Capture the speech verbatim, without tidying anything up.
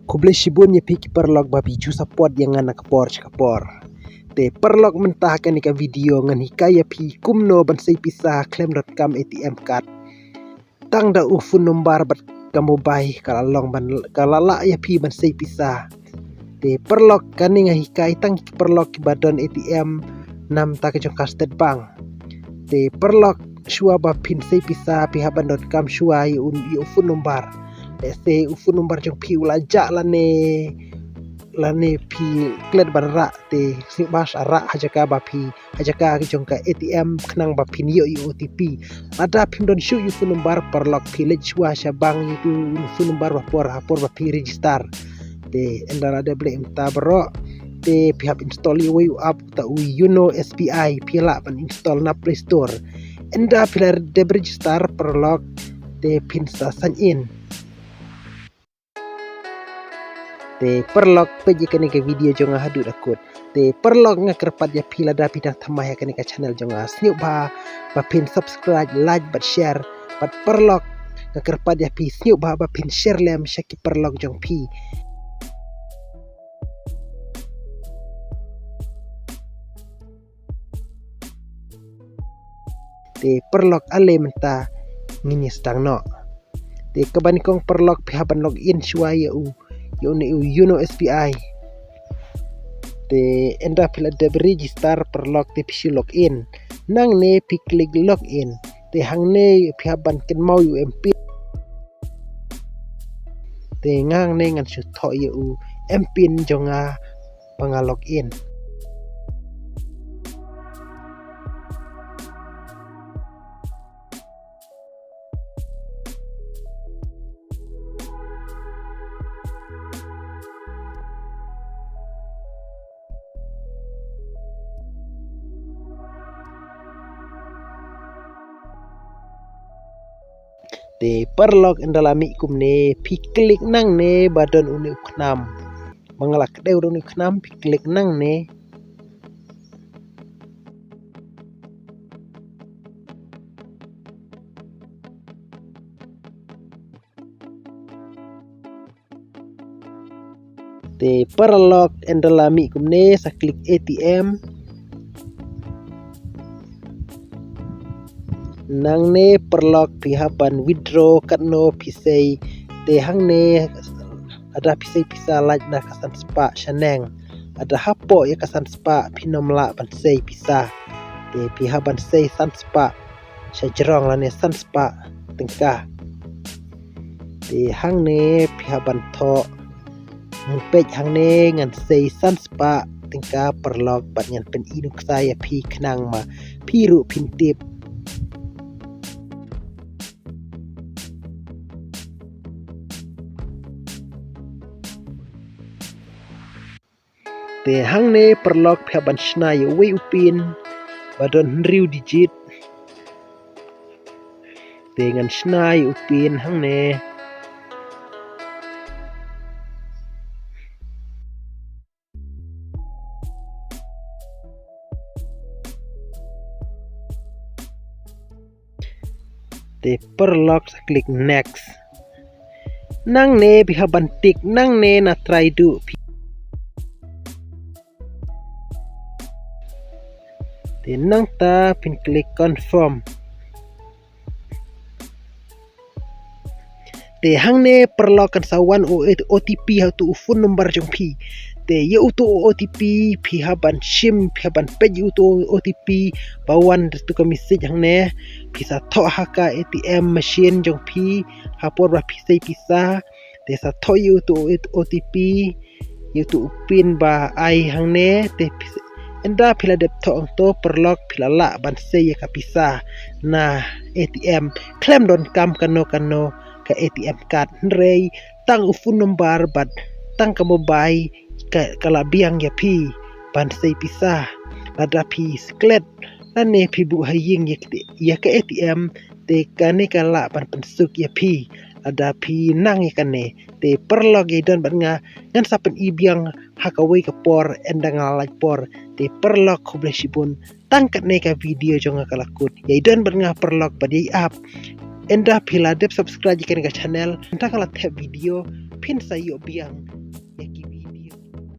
Khublei shibun ïa phi ki paralok ba phi ju support ïa nga na ka por sha ka por. Te paralok, mynta ha kane ka video ngan hikai ïa phi kumno ban sei pisa khlem donkam A T M card. Tang da u phone number bad ka mobile ka la long ban, ka la lah ïa phi ban sei pisa. Te paralok, kane nga hikai tang ki paralok kiba don A T M namar ka jong ka State Bank. Te paralok, shuwa ba phin sei pisa phi hap ban donkam shuwa ïa u, ïa u phone number. Lehse u phone number jong phi u la jah lane, lane phi klet ban rah, te sngewbha sa rah ha jaka ba phi, ha jaka jong ka A T M khnang ba phin ïoh ïa u O T P. Lada phim don shuh ïa u phone number, paralok, phi leit shuwa sha bank ïa u phone number ba por, ha por ba phi register. Te ynda la dep leh mynta baroh, te phi hap install ïa uwei u app, uta u Yono S B I, phi lah ban install na Play Store. Ynda phi la dep register, paralok, te phin sa sign in. Te paralok, peit ïa kane ka video jong nga haduh da kut. Te paralok, nga kyrpad ïa phi, lada phi dang thymmai ha kane ka channel jong nga, sngewbha ba phin subscribe, like bad share. Bad paralok, nga kyrpad ïa phi, sngewbha ba phin share lem sha ki paralok jong phi. Te paralok, ale mynta ngin ïa sdang noh. Te kaba nyngkong, paralok, phi hap ban log in shuwa ïa u, ïa une u Yono S B I. Te ynda phi la dep register, paralok, te phi shu log in. Nangne phi click log in. Te hangne phi hap ban kynmaw ïa u M pin. Te nga hangne ngan shu thoh ïa u M pin jong nga ba nga log in. Te paralok, ynda la mih kumne, phi click nangne ba don une u khnam. Ba nga la kdew da une u khnam, phi click nangne. Te paralok, ynda la mih kumne, sa click A T M. Nangne paralok, phi hap ban withdraw katno phi sei. Te hangne, lada phi sei pisa lait na ka san spah shaneng. Lada hapoh ïa ka san spah phin ym lah ban sei pisa. Te phi hap ban sei san spah shajrong lane san spah tyngka. Te hangne phi hap ban thoh, ngan peit hangne, ngan sei san spah tyngka paralok, bad ngan pyni nuksa ïa phi khnang ma phi ruh phin tip. Te hangne paralok, phi hap ban shna ïa uwei u pin ba don hynriew digit. Te ngan shna ïa u pin hangne. Te paralok, sa click next. Nangne phi hap ban tick nangne na trai duh phi. Te nangta phin click confirm. Te hangne paralok, kan sa wan u O T P ha uto u phone number jong phi. Te ïa uto u O T P phi hap ban shim, phi hap ban peit ïa uto u O T P ba wan da uto ka message hangne. Phi sa thoh ha ka A T M machine jong phi ha por ba phi sei pisa. Te sa thoh ïa uto u O T P, ïa uto u pin ba ai hangne. Te phi, ynda phi la dep thoh hangto paralok, phi la lah ban sei ïa ka pisa na A T M khlem donkam kano kano ka A T M card, hynrei tang u phone number bad tang ka mobile ka, ka la biang ïa phi ban sei pisa. Lada phi klet lane phi buh ha ïing ïa ka, ïa ka A T M, te kane ka lah ban pynsuk ïa phi. Lada phi nang ïa kane, te paralok, ïa i don bad nga, ngan sa pyni biang ha kawei ka por ynda nga la lait por. Te paralok, khublei shibun, tang katne ka video jong nga ka la kut. Ïa i don bad nga paralok, bad ïa i ap. Ynda phi la dep subscribe ïa kane ka channel, ynda nga la thep video, phin sa ïoh biang ïa ki